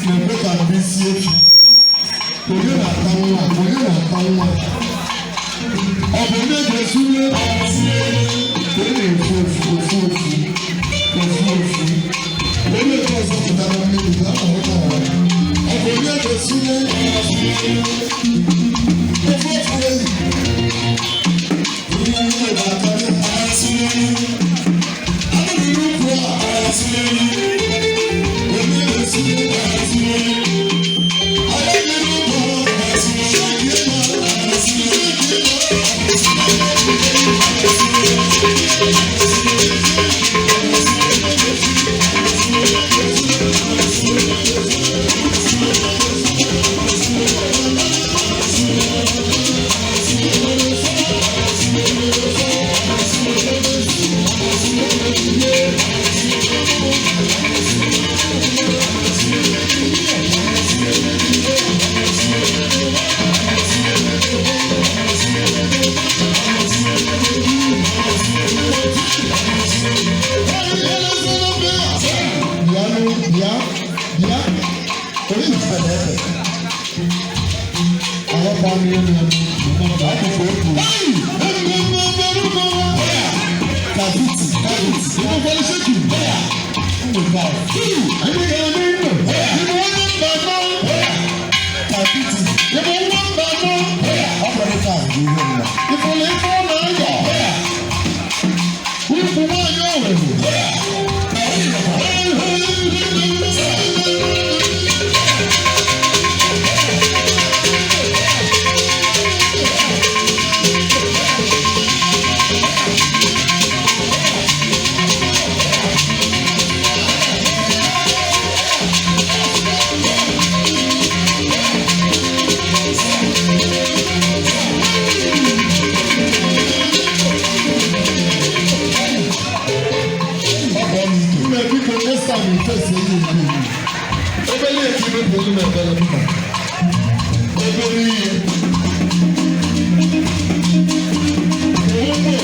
Na-ekwe ka ndị isi efi. Onye na-ata nwa? Onye na-ata nwa? Ọ bụ onye ga-esunye ka ị na-efu ofu ofu ofu ofu ofu. Onye nke ọzọ pụtara mmiri ka a na-ahụta ya. Ọ bụ onye ga-esunye ofu ofu eyi. Ihe ihe ga-akarị. Anụrụ n'ukwu a. Onye ga-esunye. Ayé n'ukwu a. Shake ya. Shake ya. Bịa bịa bịa, onye na-efe na-efe. Ọlọ́pàá mi ń lọ akụkụ okwu. Kaviti, kaviti, ịbụkwara sheki. Anyị ga-eme ndụ. Ịbụ onye mba nọ. Kaviti, ịbụ nwa mba nọ. Ọ bụrụ ka bụ ihe mma. Ịfụrụ ife ọ na-ayọ. Ukwu nwaanyị o nwere. Nne, biko, next time you face enyi nke iwu. Obere ihe ka imepe olu na-ebere mma. Obere ihe. Owó mọ̀.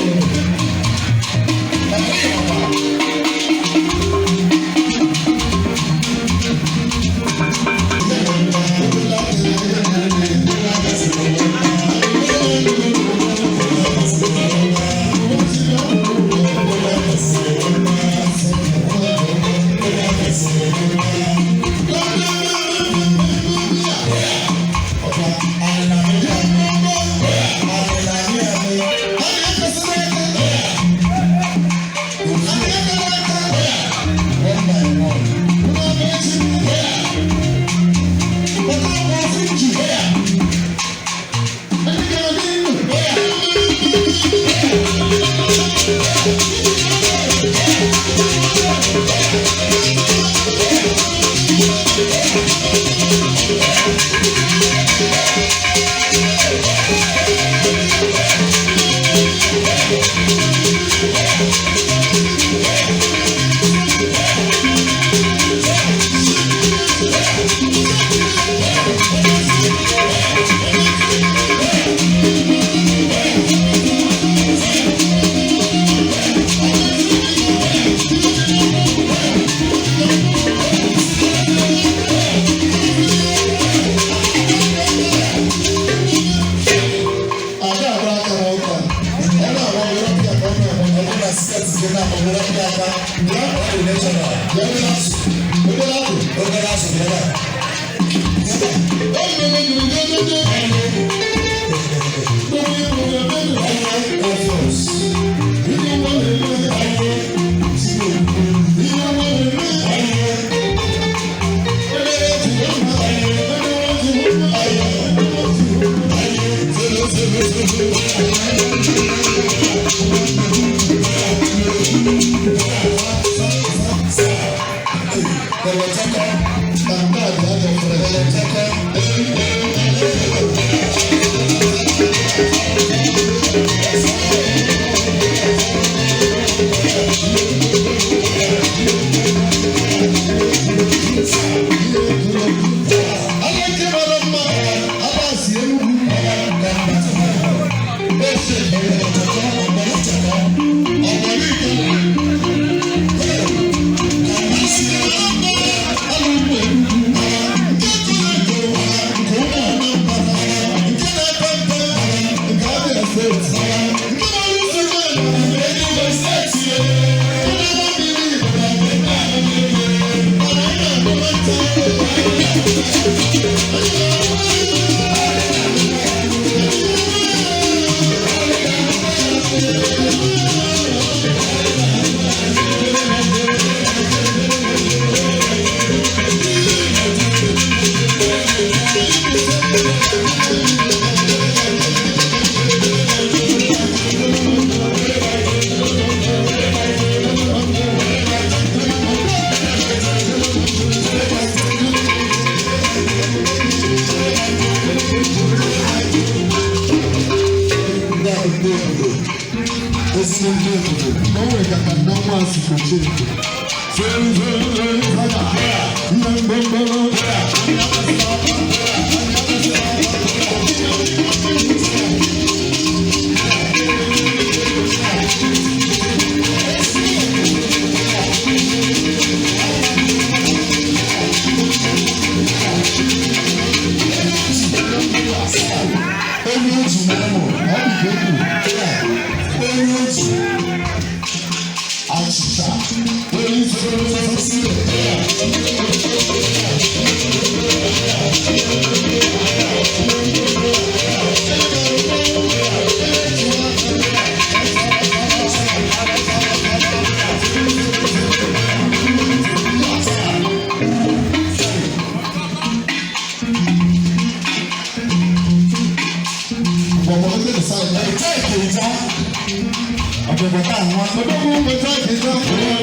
Na nke a dị ajọ fresh. Ala nke mara mma, ala si Enugu. Ose ọgbara Ndị a bụ ndị obodo, ezigbo ndị obodo. Na o nwere ka ndị ọma si kochie eto. Ihe mgbemgbem. Onye oji na-amụ, ọ dị ka egwu. Onye oji achịcha, onye isi. Ọ̀gbọ̀gbọ̀.